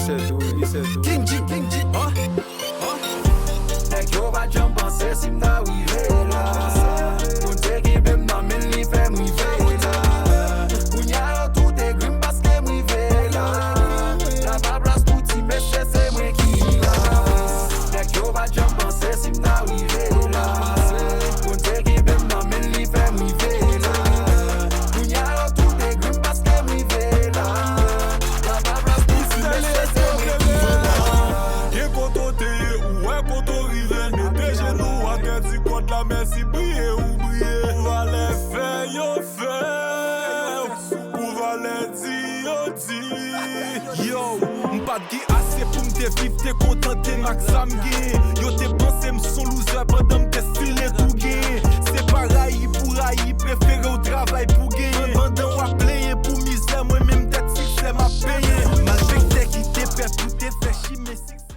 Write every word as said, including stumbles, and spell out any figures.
King G, King G, huh? Nèg yo pa t janm panse si m ta rive la. Bondye kenbe m nan men l, li fè m rive la. Kounye a yo tout egri m paske m rive la. La pa plas pou ti mesye, se mwen ki la. Nèg yo pa t janm panse si m ta rive la. Bondye kenbe m nan men l, li fè m rive la. Kounye a yo tout egri m paske m rive la. La pa plas pou ti mesye, se mwen ki la. Gen kote w te ye, ou wè kote w rive. Mete jenou atè, di kòd la mèsi, briye ou briye. Pou valè fè yo fè w, pou valè di yo di. Yo, m pa t gen ase pou m te viv, te kontante m ak sa m genyen. Yo te panse m s on loser pandan m te still tou genyen. Se pa rayi pou rayi, prefere w travay pou genyen. Pandan w ap plenyen pou mizè, mwen menm tèt siksè m ap benyen. Malfektè ki te pè pou te fè chimè siksè.